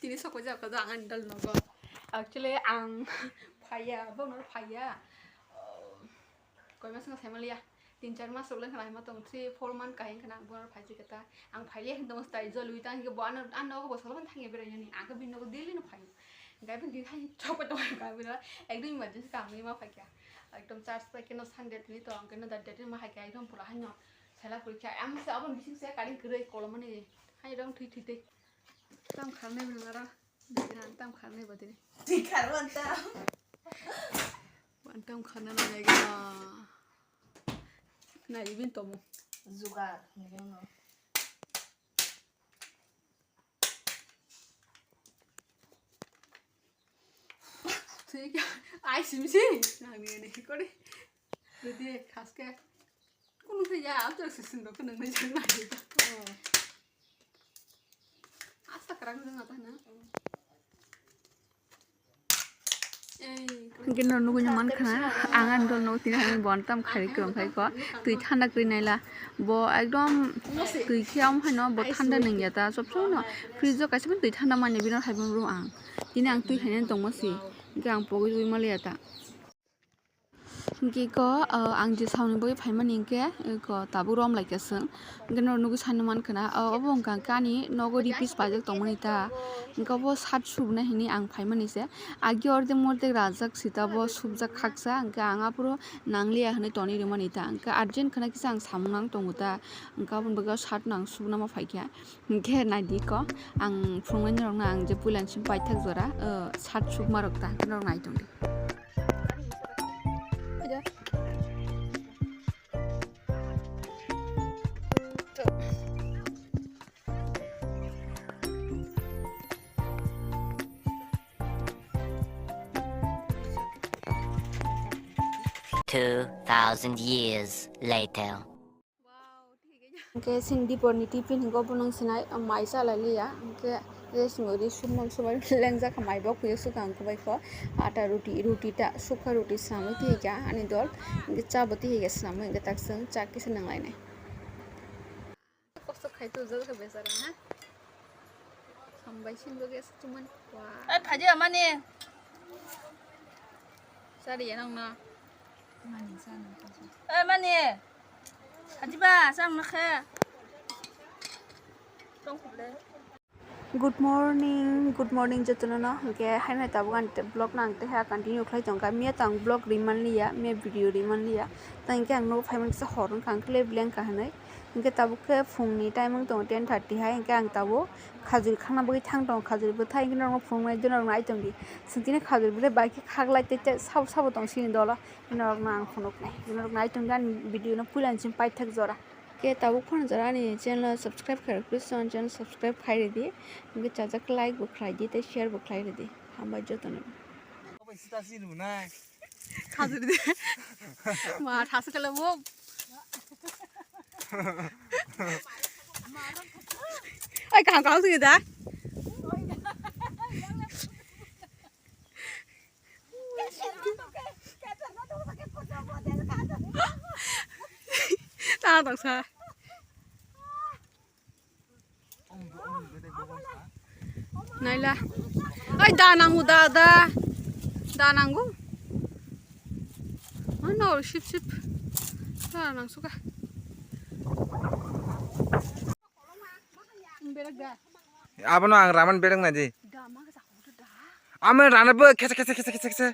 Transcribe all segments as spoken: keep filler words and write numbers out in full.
Tini sokojak kha ang ani dol nogo. Actually ang phaiya, bono phaiya. Oh, koi mas wngkha saimaliya. Tin char mas rok lengkha na hima tong, three four month kaham khana ang bono phaijak kha ta. Ang phailiya hinwi tongo tai jolwi ta hinwi bo ano, ano nogo bo solo thangya berai nani. Ang khe bini nogo daily no phaio. Gai bini hai chokpa tong ka bini ekdom emergency kaham ma phaikha. Ekdom charge pai khe no Sunday tini to ang khe no da date ma hai kha ekdom pura hai no. Sela puri kha ang se abon bising se karing kwrwi kolomani. Hai dong thui thui tei. Tam kharnai bini nara. Bini tam kharnai bodini. Tikhar wanta. Wantam kharna nanai gana. Na ibin tomo. Jugar. Ai simsi. Nang ni ni kore. Dede khaske. Kunu khe ya, ang to sisin rok nang nai jang nai. Asta karang nang apa na? Hingke no nugui man khana, ang ani dol no tini ang bon tam khari kwrwng khai kho, twi thanda kwrwi naila, bo ekdom twi khe omo haino bo thanda nangya ta, sob somoi no fridge o kaisa phano twi thanda manya bini hai brum ang, tini ang twi khainani tongma si, hingke ang pogwi twi maliya ta. Hingke eko, ah, ang je samani bagwi phaimani hingke eko tabuk rom laikha chwng. Hingke norok nugui sani mankha na, ah, obo wngkha khe ani nogo ri piece paijak tongmani ta. Hingke obo shirt subna hinwi ang phaimani se. Agi ordek mordek rajak sita bo subjak khaksa, hingke ang aphuru nangliya hinwi tonwi rwmani ta. Hingke urgent khwna kisa ang samung nang tongo ta. Hingke aboni bagwi o shirt no ang subna ma phaikha. Hingke naidi ko, ang phunuknai norokno ang je puila simi paithak jora, ah, shirt subma rok ta, norok nai tongdi. Two thousand years later. Hingke sing dipor ni tiffin hingke obo nung sinai mai chalai liya, hingke je singori sumang sumang lengjak mai bo kuye sukha hingke bai kho ata roti, roti ta sukha roti swnamwi tihikha ani dol, hingke cha bo tihikha swnamwi hingke tak chwng cha kisa nang lainai. Kosto khai tubujak kha bechara ha. Hambai sini bagwi aswk chumani. Wah. Ai, phaidi amani. Sari ya nang na. Mani sana. Ai, mani. Phaidi ba, sang na khe. Tong khuble. Good morning, good morning jotono no. Hingke haino tabuk ani vlog no ang teha continue khlai tongkha. Miya tang vlog riman liya, miya video riman liya. Tang hingke ang nogo phaimani kisa hor wngkha, ang khe blank ka hinwi. Hingke tabuk khe phungni time wng tongo ten thirty hai, hingke ang tabuk khajuri khangna bagwi thang tongo, khajuri bwthai hingke norokno phunuknai, norok nai tongdi. Chwng tini khajuri bwthai bai khe khaklai tei tei sabo sabo tong sini dolo, norokno ang phunuknai. Norok nai tongdi ani video no puila ni simi paithak jora. Khe tabuk phano jora ani channel subscribe khairok, please ani channel subscribe khairidi. Hingke chajak like bo khlaidi tei share bo khlairidi. Hambai jotono. Khajur de. Ma, thasa kala bo. Ai, kaham kaham sini da. Tang tang sa. Naila. Ai, da nango, da, da. Da nango. Ano, sip, sip. Da nangsuka. Berak da. Abono ang raman berak nai di. Da, ma ka sa hodo da. Amo rana bo khese, khese, khese, khese, khese.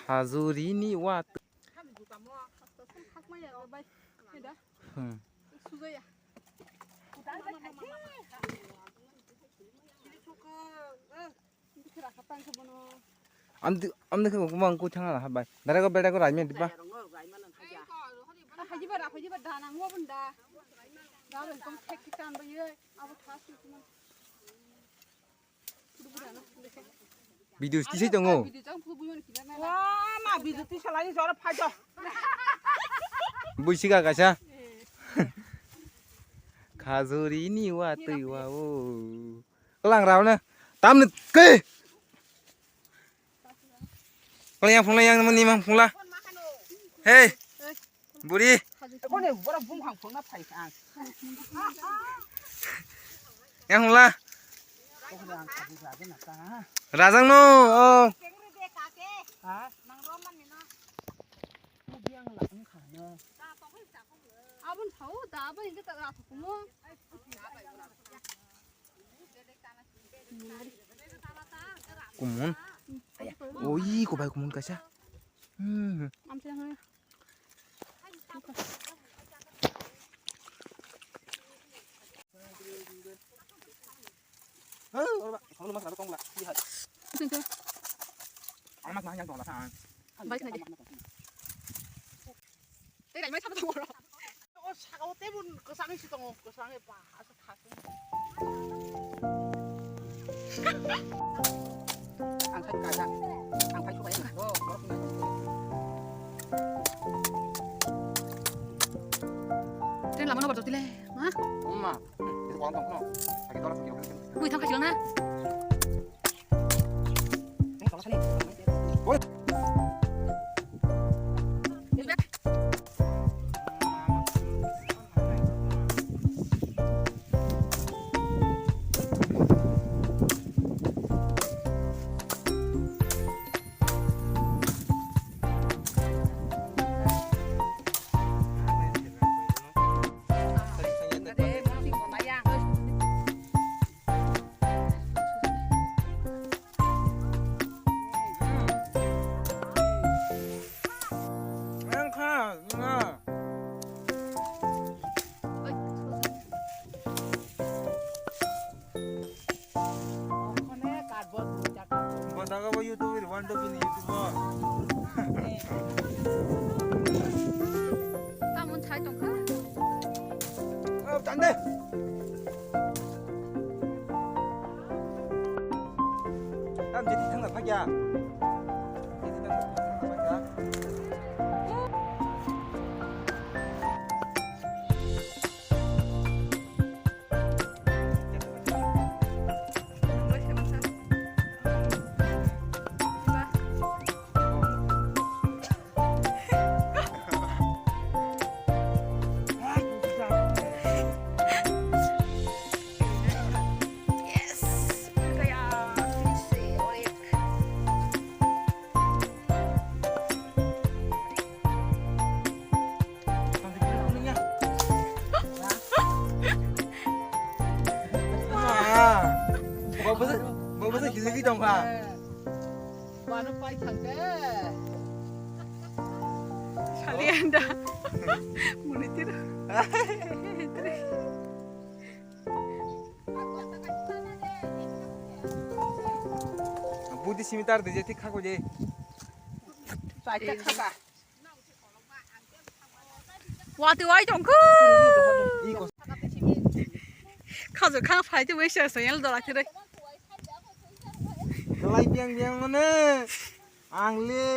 Khajuri ni wa. Hmm. Amdi, amdi khe mangkuk thang ala habai. Dara ko beda ko raimi diba. Video tisai tongo. Wa ma video tisalai jora phajo. Buisiga kaisa. Khajuri ni wa twi wa o. Klang rao na. Tamni ke. Kau yang phungla, yang mani mang phungla. Hei, buri. Kone bora bung hang phungna phai ang. Yang phungla. Kone ang khabu raja na ta. Rajang no. Oh. Ha? Biang la ang khana. Abun thau da ba inge ta ra kumo. Kumun. Oi, ko bai kumun kaisa. Hmm. Tei rai mai sabo tongo. O saka o tei bo kwchangwi se tongo, kwchangwi ba, aswk thasung. Ang sai kaisa, ang sai subai ang bo, borok ni. Train lama no borok tile, ha? Umma, hmm, itu kolam tong no. Lagi dolar sakit. Wih, tong kasih na. Botaka bo YouTube, one dog in YouTube. Tamon chai tongkha. Oh, tande. Tam jadi tengah lagi ya. Jadi tengah lagi ya. Bau bwsa, bau bwsa giligi tongkha. Wano pai thangkhe. Sali anda. Muni tiro. Budi simitar de je thik khako je. Pai thak khaka. Wati wai tongkhu. Khajur khang phai te wei sa sa yel dola khere. Kalai biang biang mane. Ang le.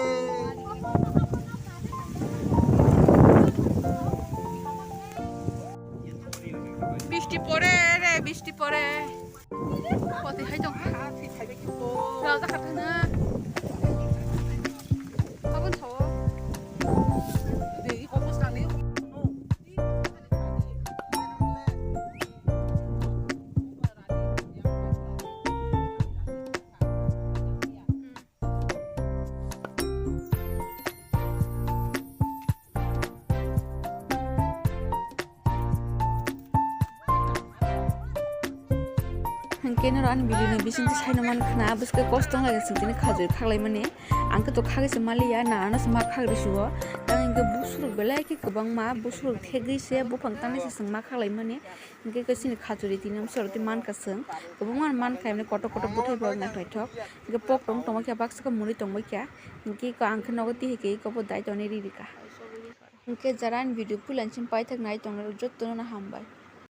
Bisti pore re, bisti pore. Poti hai tong ha. Raja khathana. Abon thawo. Hwnkhe norok ani video ni bisingtwi saino man khna, bwskhe kosto wnglaijak chwng tini khajur khaklaimani. Ang khe to khagwi se maliya, nana se ma khagri sugo. Tang hwnkhe busurok belai khe kwbangma, busurok thegwi se buphang tangnai se chwng ma khaklaimani. Hwnkhe khe chini khajuri tini amsoro twi mankha chwng. Kwbangma mankha, emni kotor kotor bwthai borok naithothok. Hwnkhe pok tong tongma khe baksa khe mwnwi tongbai kha. Hwnkhe ang khe nogo tihai khe eko bo dai tonwi riri kha. Hwnkhe jara ani video puila chini paithak nai tongnai rok jotono no hambai.